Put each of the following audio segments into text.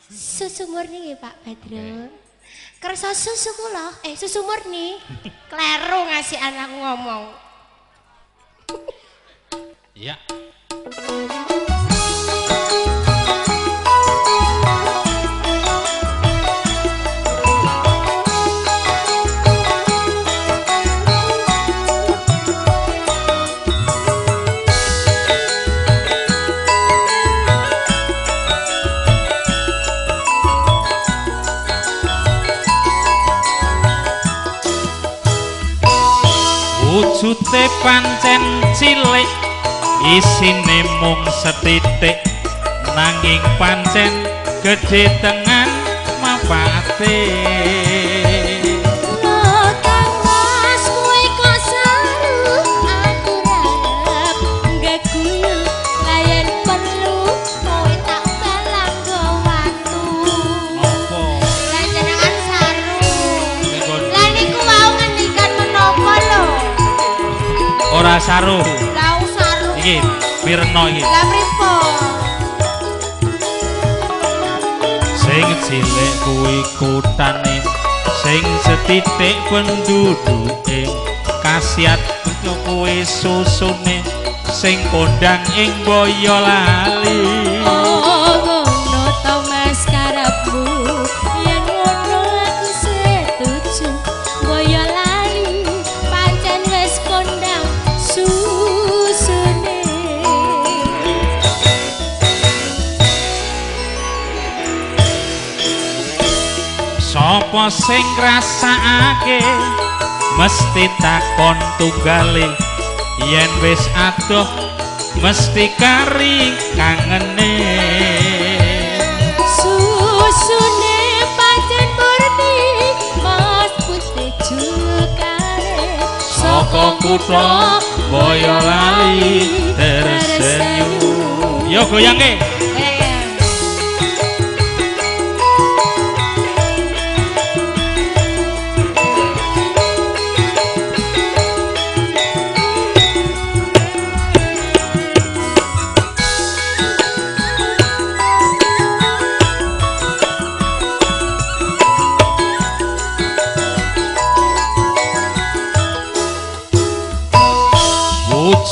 Susu murni nggih Pak Badrun. Kersa susu kula, susu murni. Kleru ngasih anakku ngomong. Iya. Wujute pancen cilik, isine mung sethithik, nanging pancen gedhe tengan manfaate. Kang Mas kowe kok saru, aku arep nggeguyu, layan perlu kowe tak balang go watu. Apa? Lah jenengan saru. Lah niku wau ngendikan menapa lho? Ora saru. Lah saru. Iki pirno iki. Lah pripun? Sing cilik kuwi kutane, sing sethithik penduduke, khasiat kuwi susune, sing kondang ing Boyolali. Oh ngono to Mas karepmu, yen ngono aku setuju. Boyolali pancen wis kondang susune. Sapa sing ngrasakake mesti takon tunggale, yen wis adoh mesti kari kangene. Susune pancen murni, Mas putih julukane, saka kutha Boyolali tersenyum. Yo goyangke.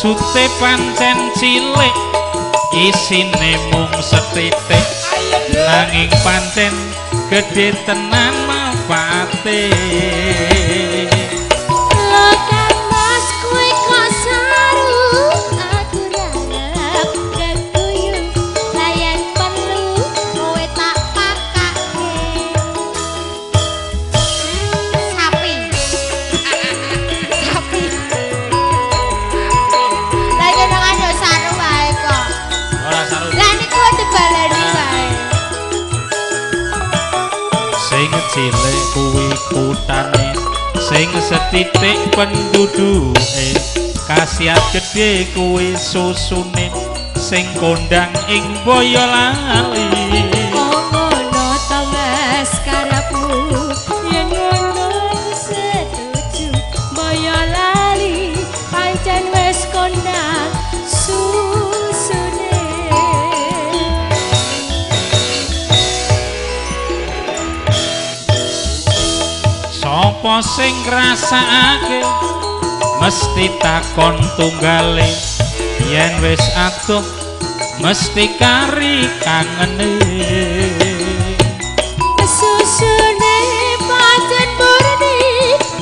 Wujute pancen cilik, isine mung sethithik, nanging pancen gedhe tenan manfaate. Lho Kang Mas kowe kok saru, aku arep geguyu, layan perlu kowe tak pakake. Sapi. Sapi. Lah jenengan yo saru wae kok. Ora saru. Lah niku dibaleni wae. Sing cilik kuwi kutane, sing sethithik penduduke, khasiat gedhe kuwi susune, sing kondang ing Boyolali. Oh ngono to Mas karepmu, yen ngono aku setuju. Boyolali pancen wis kondang susune. Sapa sing ngrasakake mesti takon tunggale, yen wis adoh mesti kari kangene. Susune pancen murni,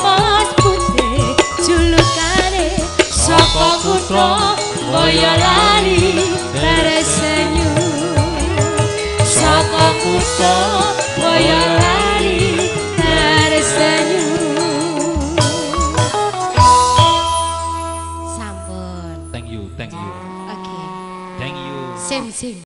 Mas putih julukane, saka kutha Boyolali tersenyum. Saka kutha Boyolali tersenyum. Sampun. Thank you, thank you. Oke. Thank you. Sim sim.